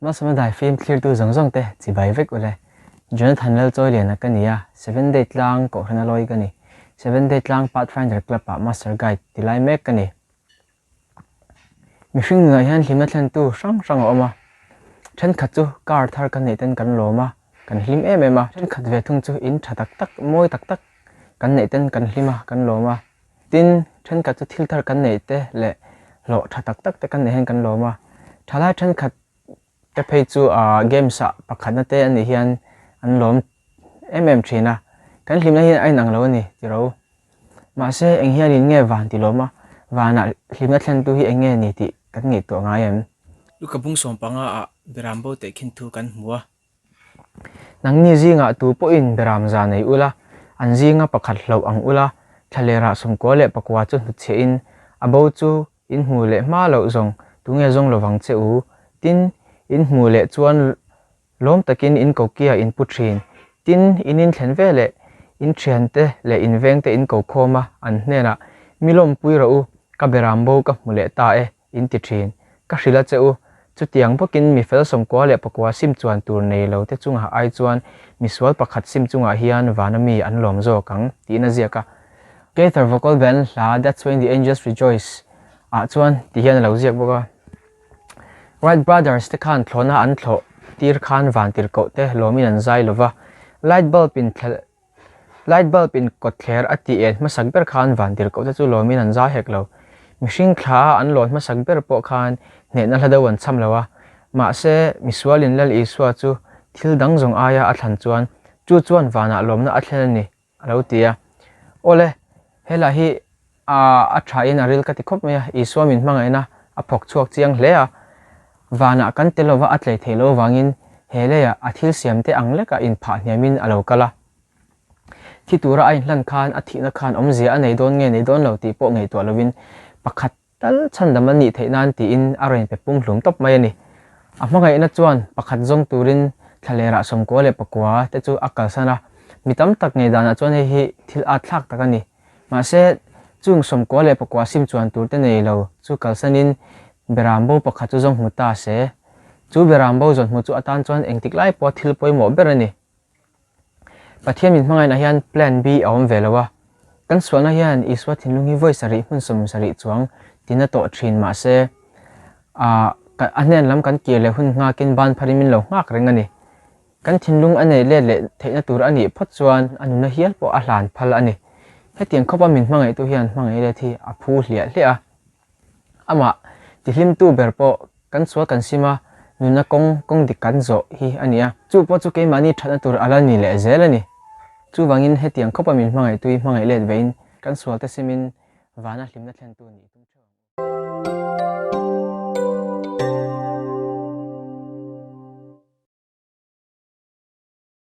Malsawmna dai fim thlirtu zawng zawng te chibai vek ule. Jonathan Lalchawiliana ka ni a, Seven Day tlang Kohhrana lawi ka ni. Seven Day tlang Pathfinder Club ah Master Guide ti lai mek ka ni. Mihring nunah hian hlimna thlentu hrang hrang a awm a, thenkhat chu car thar kan neih ten kan lawm a, kan hlim em em a, thenkhat ve thung chu in tha tak tak, mawi tak tak kan neih ten kan hlim a, kan lawm a. Tin, thenkhat chu thil thar kan neih te leh hlawh tha tak tak te kan neih hian kan lawm a. Thalai thenkhat te phei chu games ah pakhatna te a nih hian an lawm em em thin a, kan hlimna hian a inang lo a ni tiro. Mahse eng hianin nge van ti lawm a, vanah hlimna thlentu hi eng nge ni tih kan ngaihtuah ngai em? Luka bung sawmpanga ah Beram bo teh khin thu kan hmu a. Nangni zingah tu pawhin Beram za nei ula, an zinga pakhat hlauh ang ula, thlalerah sawmkua leh pakua chu hnutchhiahin a bo chu In hmu leh hma loh zawng tunge zawng lovang che u? Tin, in hmu leh chuan lawm takin in kokia in pu thin. Tin, in inthlen ve leh in thiante leh in vengte in ko khawm a, an hnenah, Mi lawmpui rawh u, ka beram bo ka hmu leh ta e, in ti thin. Ka hrilh a che u, Chutiang bawkin mi fel sawmkua leh pakua sim chuan tur nei lo te chungah ai chuan misual pakhat sim chungah hian vana mi an lawm zawk ang, tiin a ziak a. Gaither Vocal Band hla That's When The Angels Rejoice ah chuan ti hian a lo ziak bawk a. Wright Brothers te khan thlawhna an thlawh tir khan van tirhkoh te lawmin an zai lo va, light bulb in thlelh Light bulb in kawtthler a tih en hmasak ber khan van tirhkoh te chu lawmin an zai hek lo. Mihring thla a an lawn hmasak ber pawh khan hnehna hla deuh an cham lo a. Mahse, misualin Lal Isua chu thil dang zawng aia a thlan chuan chu chuan vanah lawmna a thlen a ni, a lo ti a. Awle, helai hi a thain a ril ka ti khawp mai a, Isua min hmangaihna a phawk chhuak chiang hle a. Vanah kan tel lova a tlei theih loh avangin he leiah a thil siamte ang lekah inphah hniamin a lo kal a. Thi tura a inhlan khan a thihna khan awmzia a nei dawn nge nei dawn lo tih pawh ngaihtuah lovin pakhat tal chhandam a nih theih nan tiin a rawn pe pum hlum tawp mai a ni. A hmangaihna chuan pakhat zawng turin thlalerah sawmkua leh pakua te chu a kalsan a, mi tam tak ngei danah chuan hei hi thil at thlak tak a ni. Mahse, chung sawmkua leh pakua sim chuan tur te nei lo chu kalsanin Beram bo pakhat chu zawng hmu ta se. Chu Beram bo zawn hmu chu atan chuan engtik lai pawha thil pawimawh ber a ni. Pathian min hmangaihna hian plan B a awm ve lo a. Kan sualna hian Isua thinlung hi vawi sarih hmun 70 chuang tina tawh thin mahse, a a hnen lam kan kir leh hun nghakin ban pharin min lo nghak reng a ni. Kan thinlung a neih let leh theihna tur a nih phawt chuan a nuna hial pawh a hlan phal a ni. Hetiang khawpa min hmangaihtu hian hmangaih let hi a phu hliah hliah a. Amah tihlimtu ber pawh kan sual kan sim a, nuna kawng kawng dik kan zawh hi a ni a. Chu pawh chu keimahni thatna tur a la ni leh zel a ni. Chuvangin hetiang khawpa min hmangaihtu hi hmangaih let vein kan sualte simin vana hlimna thlentu nih tum theuh ang u.